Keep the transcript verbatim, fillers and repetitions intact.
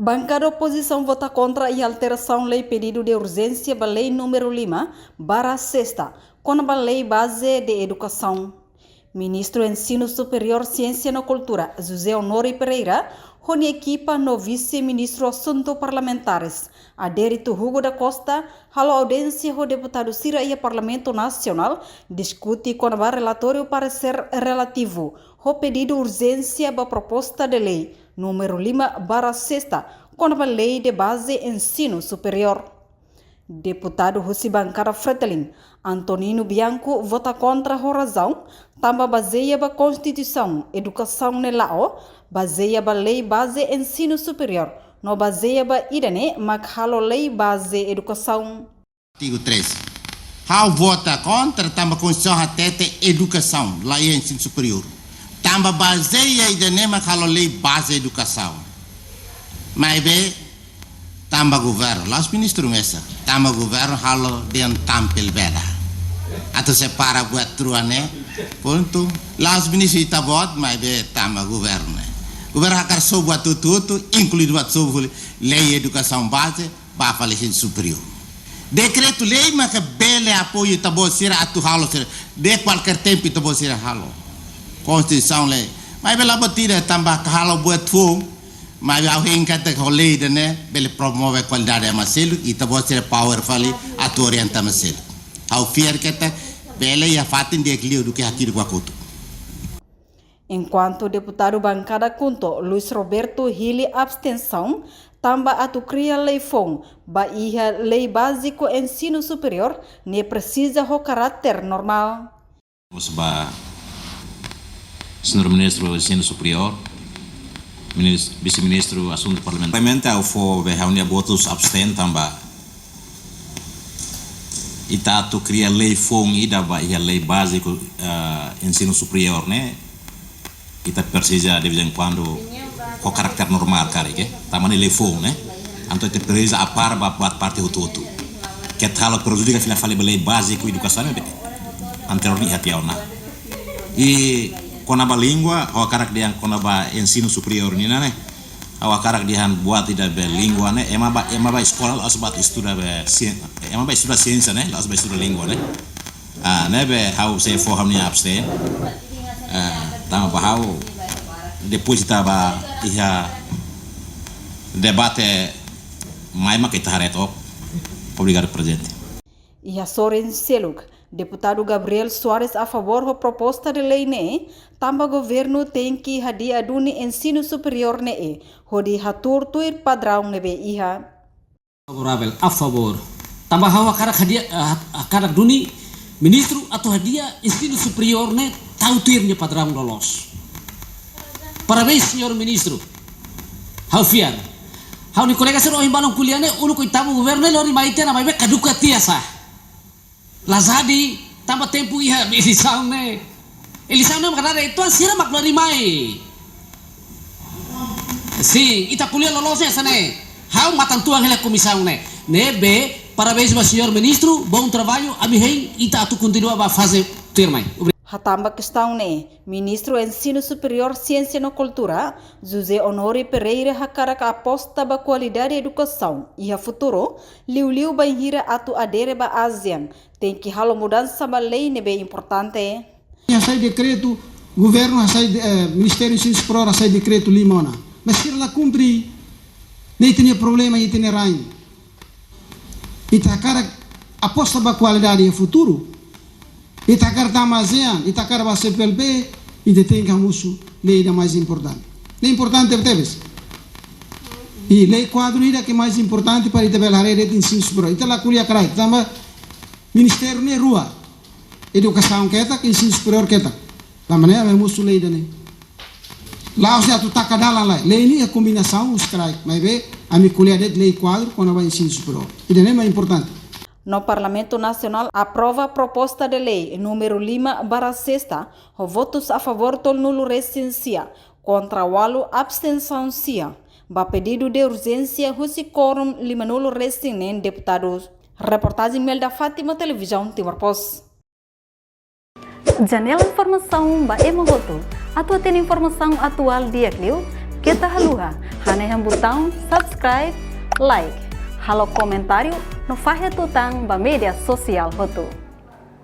Bankada opozisaun vota kontra iha alterasaun lei pedidu de urjénsia ba lei númeru lima barra sesta, kona-ba lei baze de edukasaun. Ministru Ensinu Superiór, Siénsia no Kultura, José Honório Pereira, ho nia ekipa no Vise-Ministru Asuntu Parlamentares, Adérito Hugo da Costa, halo audiénsia ho deputadu sira iha Parlamentu Nasionál, diskute kona-ba relatóriu paresér relativu ho pedidu urjénsia ba proposta de lei númeru lima barra sesta, kona-ba lei de baze ensinu superiór. Deputadu husi bankada Fretilin, Antonino Bianco, vota kontra ho razaun, tanba bazeia ba Konstituisaun, edukasaun ne'e la'o bazeia ba lei baze ensinu superiór, no bazeia ba ida-ne'e mak halo lei baze edukasaun. Artigu treze. Ha'u vota kontra tanba Konstituisaun hatete edukasaun, laiha ensinu superiór. Tanba bazeia ida-ne'e mak halo lei baze edukasaun. Maibé, tanba governu, la'ós ministru mesak, tanba governu halo dehan tampil beda. Atu separa buat rua ne'e, pontu. La'ós ministru ita-boot, maibé tanba governu ne'e. Governu hakarak sobu buat hotu-hotu, inklui buat sobu fali lei edukasaun baze, ba fali ensinu superiór. Dekretu-lei maka bele apoiu ita-boot sira atu halo sira. De kualkér tempu ita-boot sira halo. Konstituisaun lei. Maibé la buat ida tanba halo buat foun. Maibé ha'u hein katak ho lei ida-ne'e bele promove kualidade ema seluk, ita-boot sira power fali atu orienta ema seluk. Ha'u fiar katak bele iha fatin di'ak liu duké hakidu kuakutu. Enkuantu deputadu bankada KHUNTO, Luis Roberto, hili abstensaun, tanba atu kria lei foun ba iha lei báziku ensinu superiór, ne'e presiza ho karáter normál. Vamos ba señór Ministru Ensinu Superiór, Minis-, Vise-Ministru Asuntu Parlamentár. Obviamente, ha'u fó be ha'u-nia votus absten tanba ita atu kria lei foun ida ba iha lei báziku, eh, ensinu superiór ne'e, ita presiza de vez em quando ho karáter normál karik, eh, tanba ne'e lei foun ne'e. Entaun ita presiza apara ba, ba parte hotu-hotu. Keta halo prejudika fila fali ba lei báziku edukasaun ne'ebé anteriór ne'e iha tiha ona. I kona-ba língua, ha'u hakarak dehan kona-ba ensinu superiór nian ne'e. Ha'u hakarak dehan buat ida be língua ne'e, ema ba, ema ba eskola la'ós ba estuda be sien-, ema ba estuda siénsia ne'e, la'ós ba estuda língua ne'e. Ah, ne'ebé ha'u sei fó ha'u-nia absten. Ah, tanba ba ha'u, depois ita ba iha debate mai mak ita haree took. Obrigadu, prezidente. Iha sorin seluk, deputadu Gabriel Soares a favór ho proposta de lei ne'e, tanba governu tenke hadi'a duni ensinu superiór ne'e, hodi hatuur tuir padraun ne'ebé iha. Favorável, a favor. Tanba ha'u hakarak hadi'a, ah, hakarak duni ministru atu hadi'a ensinu superiór ne'e tau tuir nia padraun loloos. Parabéns, señór ministru. Ha'u fiar. Ha'u-nia kolega sira ohin balun ko'alia ne'e, uluk oitavu governu ne'e lori mai tiha ona maibé kaduka tiha sá. La jadi, tanba tempu iha eleisaun ne'e. Eleisaun ne'e mak dada ituan sira mak lori mai. Sin, ita ko'alia loloos hanesan ne'e. Ha'u matan-tuan hela komisaun ne'e. Ne'ebé, parabéns ba señór ministru, bom trabalho, ami hein, ita atu kontinua ba faze tuirmai. Obrigadu. Hatán ba kestaun ne'e, Ministru Ensinu Superiór, Siénsia no Kultura, José Honório Pereira hakarak aposta ba kualidade edukasaun iha futuru, liuliu bainhira atu adere ba ASEAN, tenke halo mudansa ba lei ne'ebé importante. Hasai dekretu, governu hasai de-, eh, Ministériu Ensinu Superiór hasai dekretu lima ona. Mas sira la kumpre, ne'e ita-nia problema, ita-nia rain. Ita hakarak aposta ba kualidade iha futuru. Ita hakarak tama ASEAN, ita hakarak ba CPLP, ita tenke hamosu lei ida mais importante. Lei importante tebes. I lei kuadru ida ke mais importante para ita bele haree de'it ensinu superiór. Ita la ko'alia kraik, tanba ministériu ne'e rua. Edukasaun ketak, ensinu superiór ketak. La maneira ami hamosu lei ida-ne'e. La'ós atu taka dalan lai. Lei ne'e iha kombinasaun husi kraik, maibé ami ko'alia de'it lei kuadru kona-ba ensinu superiór. Ida-ne'e mak importante. No Parlamentu Nasionál aprova proposta de lei númeru lima barra sesta, ho votus a favór tolunulu-resin-sia, kontra ualu, abstensaun sia, ba pedidu de urjénsia husi kórum limanulu-resin-neen deputadus. Reportajen Melda Fátima, Televizaun Timor Post. Janela informasaun ba ema hotu. Atu hatene informasaun atuál di'ak liu, Keta haluha hanehan butaun subscribe, like, halo komentáriu no fahe tutan ba média sosiál hotu.